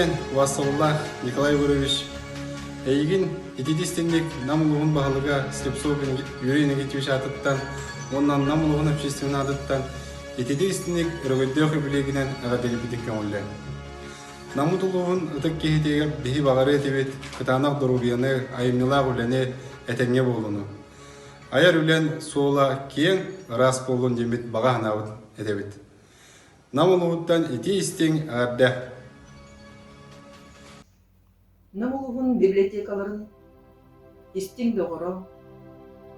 Үбүлүөйгүнэн убаастабыллаах Николай Егорович, эйигин итити истинник Нам улууһун баһылыга Слепцов Юрий Иннокентьевич аатыттан уонна Нам улууһун общественнай аатыттан итити истинник өрөгөйдөөх үбүлүөйгүнэн эҕэрдэлиирбитин көҥүллээ. Наммыт улууһун ытык киһитигэр биһи баҕарыа этибит кытаанах доруобуйаны, айымньылаах үлэни, этэҥҥэ буолууну. Айар үлэн суола киэҥ, ыраас буоллун диэммит баҕа санаабыт этэбит. Нам улууһуттан итии-истиҥ эҕэрдэ! Нам улууһун библиотекаларын истиҥ доҕоро,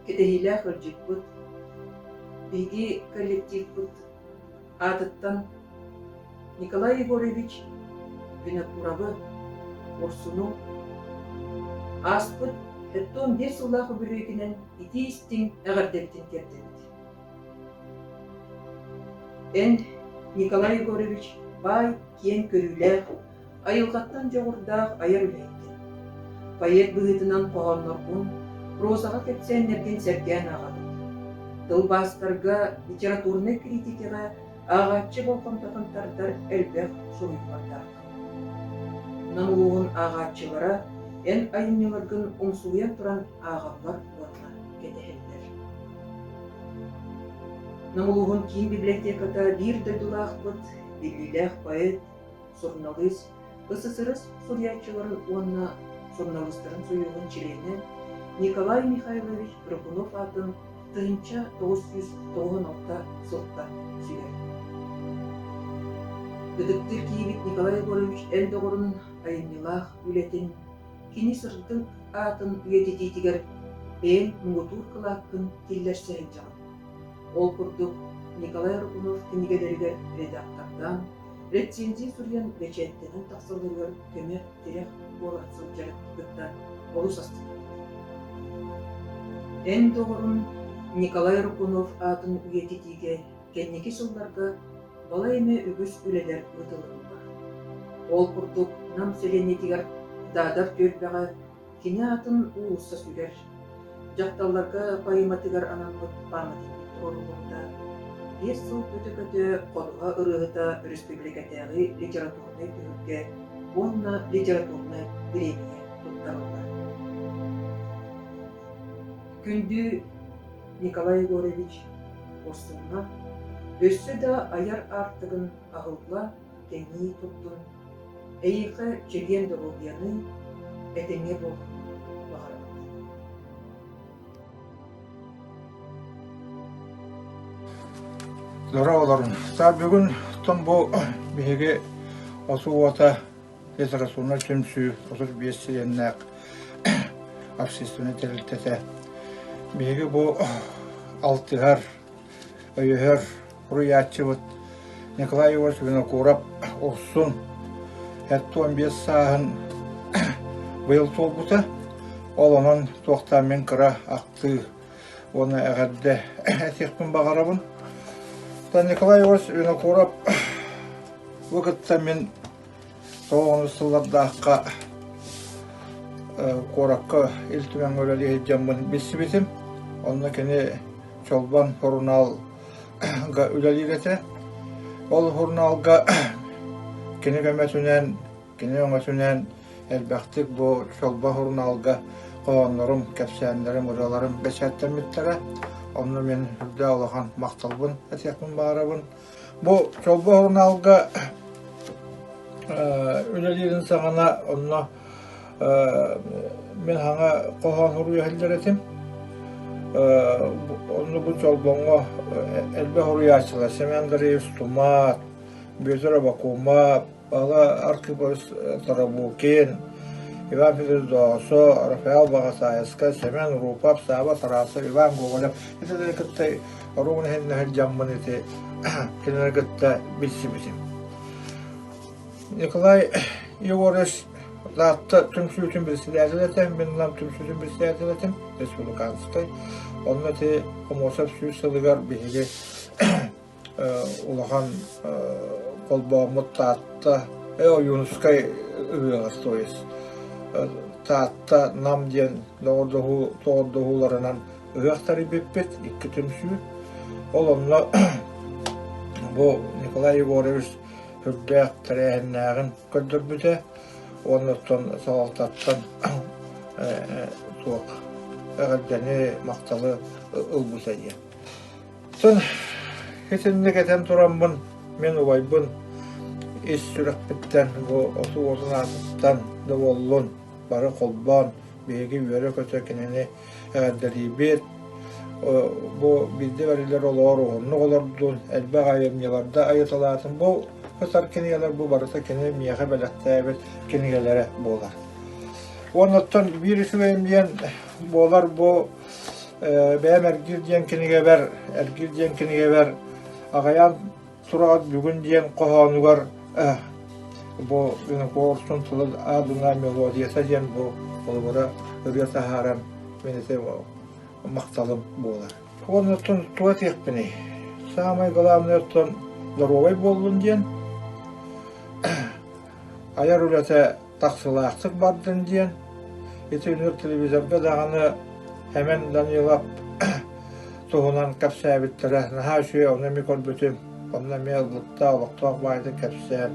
кэтэһиилээх ыалдьыппыт, биһиги коллективпыт аатыттан Николай Егорович Винокуровы, Урсуну ааспыт 75 сыллаах үбүлүөйгүнэн итии-истиҥ эҕэрдэбитин тиэрдэбит. Эн, Николай Егорович, баай, киэҥ көрүүлээх, айылҕаттан дьоҕурдаах айар үлэһиккин. Поэт быһыытынан хоһоонноргун, прозаҕа кэпсээннэргин сэргээн ааҕабыт. Тылбаастарга, литературнай критикэҕэ ааҕааччы болҕомтотун тардар элбэх суруйуулардааххын. Нам улууһун ааҕааччылара эн айымньыларгын умсугуйан туран ааҕаллар уонна кэтэһэллэр. Нам улууһун киин библиотеката биир дойдулаахпыт, биллиилээх поэт, суруналыыс, СССР суруйааччыларын уонна суруналыыстарын сойууһун чилиэнэ Николай Михайлович Рыкунов аатын 1996 сылтан сүгэр. Ытыктыыр киһибит Николай Егорович эн доҕорун айымньылаах үлэтин кини сырдык аатын үйэтитиитигэр бэйэҥ муҥутуур кылааккын киллэрсэ сылдьаҕын. Ол курдук Николай Рыкунов кинигэлэригэр редактордаан, рецензия суруйан бэчээттэнэн тахсалларыгар көмө-тирэх буола сылдьарын кытта олус астынабыт. Эн доҕорун Николай Рыкунов аатын үйэтитиигэ кэнники сылларга балай эмэ үгүс үлэлэр ыытылыннылар. Ол курдук Нам сэлиэнньэтигэр Даадар түөлбэҕэ кини аатын уулусса сүгэр, дьахталларга поэматыгар анаммыт пааматынньык туруоруллубута, 5 сыл көтө-көтө Ходуһа ырыаһыта өрөспүүбүлүкэтээҕи литературнай түһүлгэ уонна литературнай бириэмийэ туттарыллар. Күндү Николай Егорович Урсунна өссө да айар аартыгын аһылла, кэҥии турдун, эйиэхэ чэгиэн доруобуйаны, этэҥҥэ буолууну баҕарабыт. Дорооболорун. Та бүгүн тон бу биһиги осу уота литературнай түмсүү 35 чилиэннээх общественнай тэрилтэтэ. Биһиги бу алтыһар, өйөһөр суруйааччыбыт Николай Егорович Винокуров Урсун 75 сааһын быйыл туолбута. Ол онон туохтаан мин кыра ахтыы уонна эҕэрдэ этиэхпин баҕарабын. Николай Егорович Винокуров бу кытта мин Тоҕус сыллардаахха куоракка Ил Түмэҥҥэ үлэлии сылдьаммын билсибитим. Онно кини Чолбон сурунаалга үлэлиир этэ. Ол сурунаалга кини көмөтүнэн, кини өҥөтүнэн элбэхтик бу Чолбон сурунаалга хоһооннорум, кэпсээннэрим, ырыаларым бэчээттэммиттэрэ. Онно мин үрдээх улахан махталбын этиэхпин баҕарабын. Бу Чолбо сурунаалга үлэлиирин саҕана онно мин хаҥа хоһоон суруйа сылдьар этим. Онно бу Чолбоҥҥо элбэх суруйааччылар Семен Андреевич Тумат, Бүөтүр Абакумов, Ала Архипович Тарабукин, Иван Федорович Доосо, Рафаэл Баҕасаайыскай, Семен Рупов, Сааба Тарасов, Иван Гоголев итилэри кытта оруобуна иһиннэ сылдьаммын ити кинилэри кытта билсибитим. Николай Егорович Таатта түмсүүтүн председателэ этэ, мин Нам түмсүүтүн председателэ этим, республиканскай. Онно ити Аммосов сүүс сылыгар биһиги улахан холбооммут Таатта, Ойуунускай ыһыаҕар то есть Таатта Нам диэн доҕордоһуу доҕордоһууларынан ыһыах тэрийбиппит икки түмсүү. Ол онно бу Николай Егорович сүрдээх тэрээһиннээҕин көрдөрбүтэ. Уонна оттон салалтаттан суох эҕэрдэни, махталы ылбыта диэн. Оттон итинник этэн тураммын, мин убайбын ис сүрэхпиттэн бу оту уотун аатыттан да буоллун бары холбоон биһиги үөрэ-көтө кинини эҕэрдэлиибит. Бу биирдэ бэриллэр олоҕор уһуннук олордун, элбэх айымньыларда айыталаатын. Бу сытар кинигэлэр бу барыта кини миэхэ бэлэхтээбит кинигэлэрэ буолар. Уонна оттон биир үчүгэйим диэн буолар бу бэйэм Эргир диэн кинигэбэр, Эргир диэн кинигэбэр аҕайаан Сураҕат бүгүн диэн хоһоонугар бу Винокуров тылын аадына мелодията диэн бу холобура ырыа таһааран мин ити махталым буолар. Уонна оттон туга этиэхпиний? Саамай главное оттон доруобай буоллун диэн айар үлэтэ тахсылаахтык бардын диэн ити үнүр телевизорга даҕаны Эмэн Данилов туһунан кэпсээбиттэрэ наһаа үчүгэй ону эмиэ көрбүтүм онно эмиэ ылбытта олохтоох баайдык кэпсээн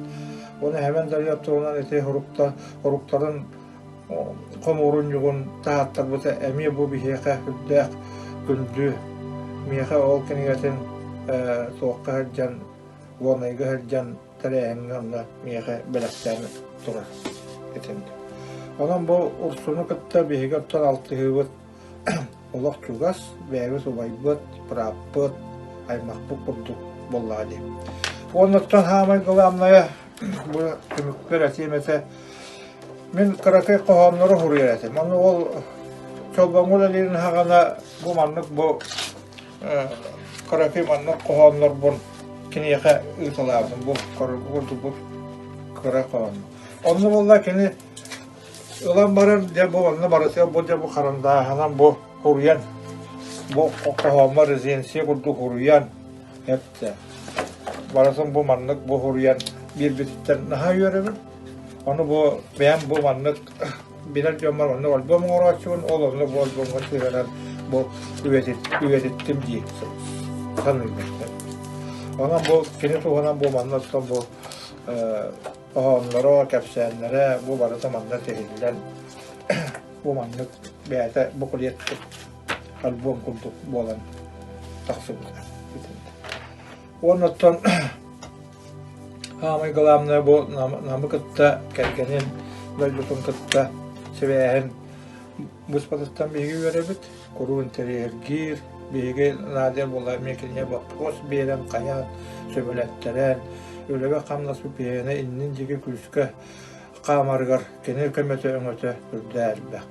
уонна Эмэн Данилов туһунан ити уруктарын хомуурунньугун таһааттарбыта эмиэ бу биһиэхэ үрдээх күндү миэхэ ол кинигэтин туохха сылдьан Уонайга сылдьан тэрээһиҥҥэ онно миэхэ бэлэхтээн турар этим. Онон бу Урсуну кытта биһиги оттон алтыһыыбыт олох чугас, бэйэбит убайбыт, бырааппыт, аймахпыт курдук буоллаҕа дии. Уонна оттон саамай главное бу түмүкпэр этиэм этэ мин кыракый хоһооннору суруйар этим. Ону ол Чолбоҥҥо үлэлиирин саҕана бу маннык бу кыракый маннык хоһооннорбун киниэхэ ыыталаабытым бу курдук бу кыра хоһоон. Онно буолла кини ылан баран дьэ бу онно барытыгар бу дьэ бу харандааһынан бу хуруйан бу хоһооммор резенция курдук хуруйан эттэ. Барытын бу маннык бу хуруйан биэрбититтэн наһаа үөрэбин. Ону бу бэйэм бу маннык билэр дьоммор оннук альбом оҥорооччубун, ол оннук бу альбомҥа сыһыаран бу үйэтиттим дии саныыбын. Онон бу кини туһунан бу манна оттон бу хоһоонноро, кэпсээннэрэ бу барыта манна тиһиллэн бу маннык бэйэтэ буклет альбом курдук буолан тахсыбыта. Уонна оттон Саамай главное бу Намы кытта кэргэнин дойдутун кытта сибээһин быспатыттан биһиги үөрэбит, куруук интэриэһиргиир, биһиги Надя буолла эмиэ кинигэ боппуруос биэрэн, хайаан, сөбүлэттэрэн, үлэбэ-хамнаспыт биһиэнэ иннин диэки күүскэ хаамарыгар кини көмөтө-өҥөтө үрдээ элбэх.